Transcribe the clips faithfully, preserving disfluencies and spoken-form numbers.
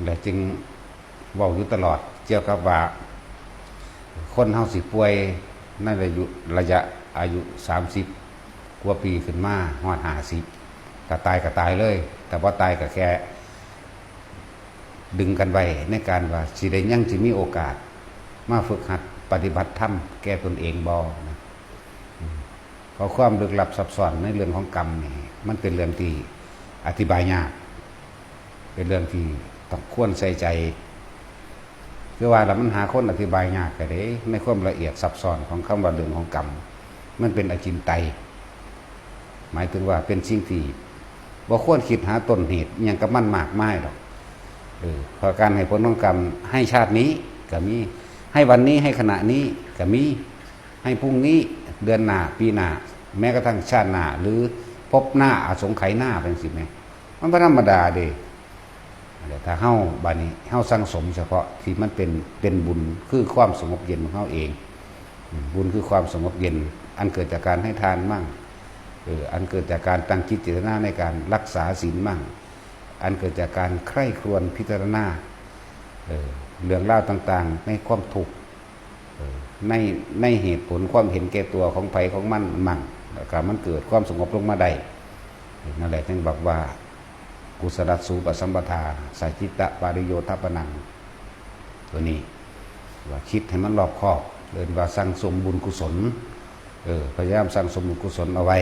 และจึงเว้าอยู่ตลอดเกี่ยวกับว่า คนเฮาสิป่วยในระยุ ระยะอายุสามสิบกว่าปีขึ้นมาฮอดห้าสิบ ถ้าตายก็ตายเลย แต่บ่ตายก็แค่ดึงกันไว้ในการว่าสิได้ยังสิมีโอกาสมาฝึกหัดปฏิบัติธรรมแก่ตนเองบ่นะ อืม เพราะความลึกลับซับซ้อนในเรื่องของกรรมนี่ มันเป็นเรื่องที่อธิบายยาก เป็นเรื่องที่ต้องควรใส่ใจ คือว่าแล้วมันหาคนอธิบายยากก็ได้ ในความละเอียดซับซ้อนของคำว่าเรื่องของกรรม มันเป็นอจินไตย หมายถึงว่าเป็นสิ่งที่บ่ควรคิดหาต้นเหตุอิหยังกับมันมากมายดอก เออ เพราะการให้ผลของกรรมให้ชาตินี้ก็มี ให้วันนี้ ให้ขณะนี้ก็มี ให้พรุ่งนี้ เดือนหน้า ปีหน้า แม้กระทั่งชาติหน้า หรือภพหน้า อสงไขยหน้า เป็นสิแม่ มันบ่ธรรมดาเด้ ถ้าเฮา บัดนี้เฮาสั่งสมเฉพาะที่มันเป็น เป็นบุญ คือความสงบเย็นของเฮาเอง บุญคือความสงบเย็น อันเกิดจากการให้ทานมั่ง เออ อันเกิดจากการตั้งจิตเจตนาในการรักษาศีลมั่ง อันเกิดจากการใคร่ครวญพิจารณา เออ เรื่องราวต่างๆ ในความทุกข์ เออ ใน ในเหตุผลความเห็นแก่ตัวของไผของมันมั่ง แล้วก็มันเกิดความสงบลงมาได้ นั่นแหละจึงบอกว่า กุศลสูปสัมปทา สัจจิตตปริโยธปนัง ตัวนี้ ว่าคิดให้มันรอบคอบ เรียกว่าสั่งสมบุญกุศล เออ พยายามสั่งสมบุญกุศลเอาไว้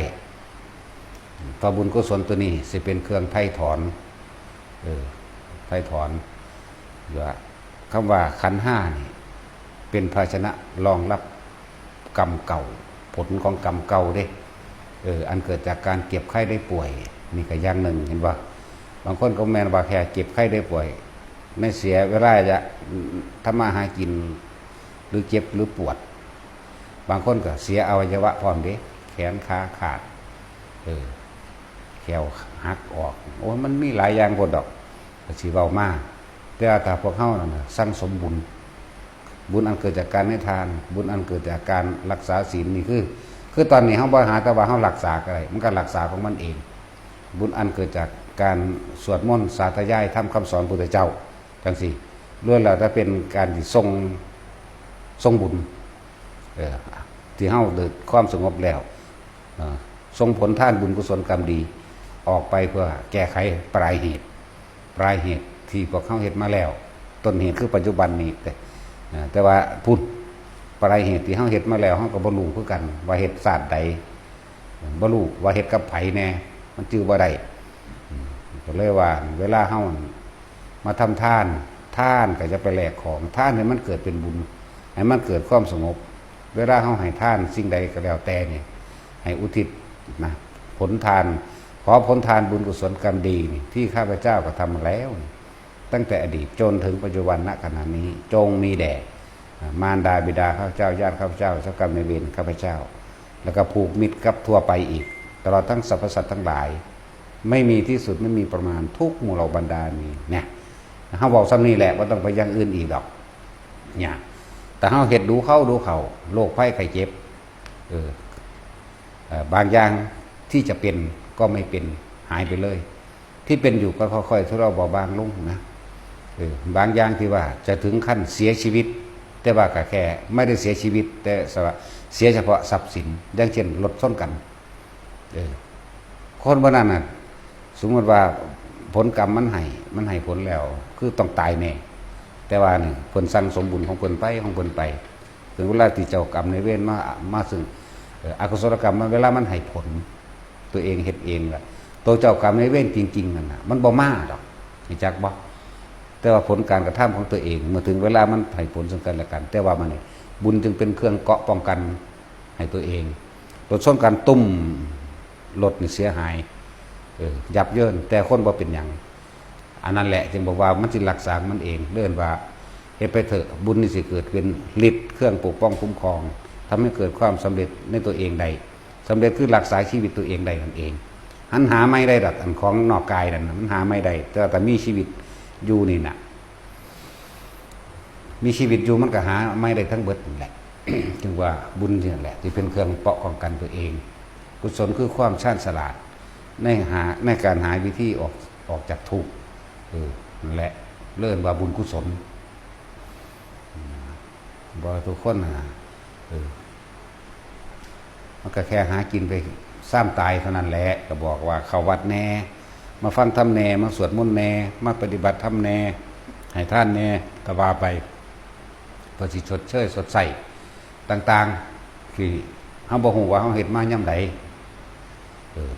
เพราะบุญกุศลตัวนี้สิเป็นเครื่องไถ่ถอน เออ ไถ่ถอน ว่าคำว่าขันธ์ห้านี่ เป็นภาชนะรองรับกรรมเก่า ผลของกรรมเก่าเด้ เออ อันเกิดจากการเจ็บไข้ได้ป่วย นี่ก็อย่างหนึ่ง เห็นบ่ บางคนก็แม่นว่าแค่เจ็บไข้ได้ป่วย ในเสียเวลาจะทำมาหากิน หรือเจ็บหรือปวด บางคนก็เสียอวัยวะพร้อมเด้ แขนขาขาด เออ แข้วหักออก โอ้ย มันมีหลายอย่างโพดดอก ก็สิเว้ามา แต่ว่าถ้าพวกเฮานั่นน่ะสั่งสมบุญ บุญอันเกิดจากการให้ทาน บุญอันเกิดจากการรักษาศีล นี่คือ คือตอนนี้เฮาบ่หา แต่ว่าเฮารักษาก็ได้ มันก็รักษาของมันเอง บุญอันเกิดจากการสวดมนต์สาธยายธรรมคำสอนพุทธเจ้า จังซี่ ล้วนแล้วแต่เป็นการที่ส่ง ส่งบุญ เออ ที่เฮาเกิดความสงบแล้ว เออ ส่งผลทานบุญกุศลกรรมดี ออกไปเพื่อแก้ไขปลายเหตุ ปลายเหตุที่พวกเฮาเฮ็ดมาแล้ว ต้นเหตุคือปัจจุบันนี้ แต่ เออ แต่ว่าพุ้น ปลายเหตุที่เฮาเฮ็ดมาแล้ว เฮาก็บ่รู้คือกันว่าเฮ็ดชาติใด บ่รู้ว่าเฮ็ดกับไผแน่ มันจื่อบ่ได้ อืม ก็เลยว่าเวลาเฮามาทำทาน ทานก็จะไปแลกของ ทานให้มันเกิดเป็นบุญ ให้มันเกิดความสงบ เวลาเฮาให้ทานสิ่งใดก็แล้วแต่นี่ ให้อุทิศนะ ผลทาน ขอผลทานบุญกุศลกรรมดีนี่ ที่ข้าพเจ้ากระทำมาแล้วนี่ ตั้งแต่อดีตจนถึงปัจจุบัน ณ ขณะนี้ จงมีแด่ อ่า มารดาบิดาข้าพเจ้า ญาติข้าพเจ้า เจ้ากรรมนายเวรข้าพเจ้า แล้วก็ผูกมิตรกับทั่วไปอีก ตลอดทั้งสรรพสัตว์ทั้งหลาย ไม่มีที่สุด ไม่มีประมาณ ทุกหมู่เหล่าบรรดานี้ เนี่ย เฮาเว้าส่ำนี้แหละ บ่ต้องไปอย่างอื่นอีกดอก เนี่ย แต่เฮาเฮ็ดดูเข้าดูเข้า โรคภัยไข้เจ็บ เออ เอ่อ บางอย่างที่จะเป็นก็ไม่เป็น หายไปเลย ที่เป็นอยู่ก็ค่อยๆทุเลาเบาบางลงนะ เออ บางอย่างที่ว่าจะถึงขั้นเสียชีวิต แต่ว่าก็แค่ไม่ได้เสียชีวิต แต่สะ เสียเฉพาะทรัพย์สิน อย่างเช่นรถชนกัน เออ คนบ่นั้นน่ะ สมมติว่าผลกรรมมันให้ มันให้ผลแล้ว คือต้องตายแน่ แต่ว่านี่เพิ่นสั่งสมบุญของเพิ่นไป ของเพิ่นไป ถึงเวลาที่เจ้ากรรมนายเวรมา มาซึ่ง เอ่อ อกุศลกรรมมัน เวลามันให้ผล ตัวเองเฮ็ดเองล่ะ ตัวเจ้ากรรมนายเวรจริงๆนั่นน่ะ มันบ่มาดอก รู้จักบ่ แต่ว่าผลการกระทำของตัวเอง เมื่อถึงเวลามันให้ผลซึ่งกันและกัน แต่ว่ามันนี่ บุญจึงเป็นเครื่องเกราะป้องกันให้ตัวเอง รถชนกันตุ้ม รถนี่เสียหาย เออ ยับเยิน แต่คนบ่เป็นหยัง อันนั้นแหละจึงบอกว่ามันสิรักษามันเอง เรียกว่าเฮ็ดไปเถอะ บุญนี่สิเกิดเป็นฤทธิ์เครื่องปกป้องคุ้มครอง ทำให้เกิดความสำเร็จในตัวเองได้ สำเร็จคือรักษาชีวิตตัวเองได้นั่นเอง หันหาไม่ได้ดอก อันของนอกกายนั่นน่ะ มันหาไม่ได้ แต่ว่าถ้ามีชีวิตอยู่นี่น่ะ มีชีวิตอยู่มันก็หาไม่ได้ทั้งเบิดนั่นแหละ จึงว่าบุญนี่แหละที่เป็นเครื่องเปราะป้องกันตัวเอง กุศลคือความชาญฉลาด ในหา ในการหาวิธีออก ออกจากทุกข์ เออ นั่นแหละ เรียกว่าบุญกุศล บ่ทุกคนนะ เออ มันก็แค่หากินไปซ้ำตายเท่านั้นแหละ ก็บอกว่าเข้าวัดแน่ มาฟังธรรมแน่ มาสวดมนต์แน่ มาปฏิบัติธรรมแน่ ให้ทานแน่ ก็ว่าไป เพื่อสิชดเชยชดใช้ต่างๆ ที่เฮาบ่ฮู้ว่าเฮาเฮ็ดมายามใด เออ